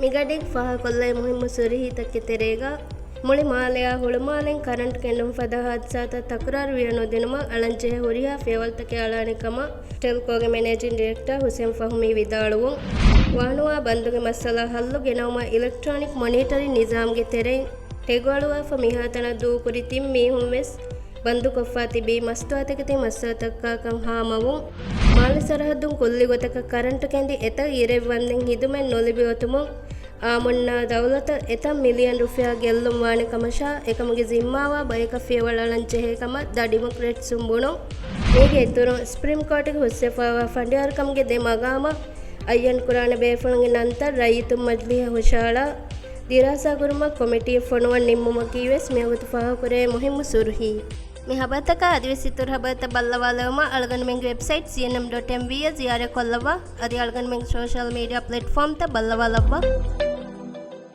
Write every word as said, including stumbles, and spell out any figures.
މިގަޑީގަ ފާހަގަކޮށްލައި މުހިއްމު ސުރުހީތަކެއް ތެރޭގަ، މުޅި މާލެއާ ހުޅުމާލެން ކަރަންޓް ކެނޑުން ފަދަ ހާދިސާތައް ތަކުރާރު ވިޔަ ނުދިނުމަށް އަޅަންޖެހޭ ހުރިހާ ފިޔަވަޅުތަކެއް އަޅާނެ ކަމަށް ޓެލްކޯގެ މެނޭޖިން ޑިރެކްޓަރ ހުސެން ފަހުމީ ވިދާޅުވުން. ވާނުވާ ބަންދުގެ މައްސަލަ ހައްލު ގެނައުމަށް އިލެކްޓްރޯނިކް މޮނީޓަރިން ނިޒާމްގެ ތެރެއިން ޓެގު އަޅުވާފަ މިހާތަނަށް ދޫކުރި ތިން މީހުން ވެސް ބަންދުކޮށްފާ ތިބީ މަސްތުވާތަކެތި މައްސަލަތަކާކަން ހާމަވުން. މާލެ ސަރަހައްދުން ކުއްލި ގޮތަކަށް ކަރަންޓު ކެނދި އެތައް އިރެއްވަންދެން ހިދުމަތް ނުލިބި އޮތުމުން އާމުންނާ ދައުލަތަށް އެތައް މިލިއަން ރުފިޔާ ގެއްލުން ވާނެ ކަމަށާ، އެކަމުގެ ޒިންމާވާ ބަޔަކަށް ފިޔަވަޅު އަޅަން ޖެހޭ ކަމަށް ދަ ޑިމޮކްރެޓްސުން ބުނުން. މީގެ އިތުރުން، ސްޕްރީމް ކޯޓުގެ ހުސްވެފައިވާ ފަނޑިޔާރުކަމުގެ ދެ މަގާމަށް އައްޔަން ކުރާނެ ބޭފުޅުންގެ ނަންތައް ރައްޔިތުން މަޖިލީހަށް ހުށައަޅާ، ދިރާސާ ކުރުމަށް ކޮމިޓީއެއް ފޮނުވަން ނިންމުމަކީ ވެސް މިވަގުތު ފާހަގަކުރެވޭ މުހިއްމު ސުރުހީ. މި ހަބަރުތަކާ އަދިވެސް އިތުރު ހަބަރުތައް ބައްލަވާލައިމަށް އަޅުގަނޑުމެންގެ ވެބްސައިޓް ސީއެންއެމް ޑޮޓް އެމްވީއަށް ޒިޔާރަތް ކޮށްލައްވާ. އަދި އަޅުގަނޑުމެންގެ ސޯޝަލް މީޑިއާ ޕްލެޓްފޯމްތައް ބައްލަވާލައްވާ.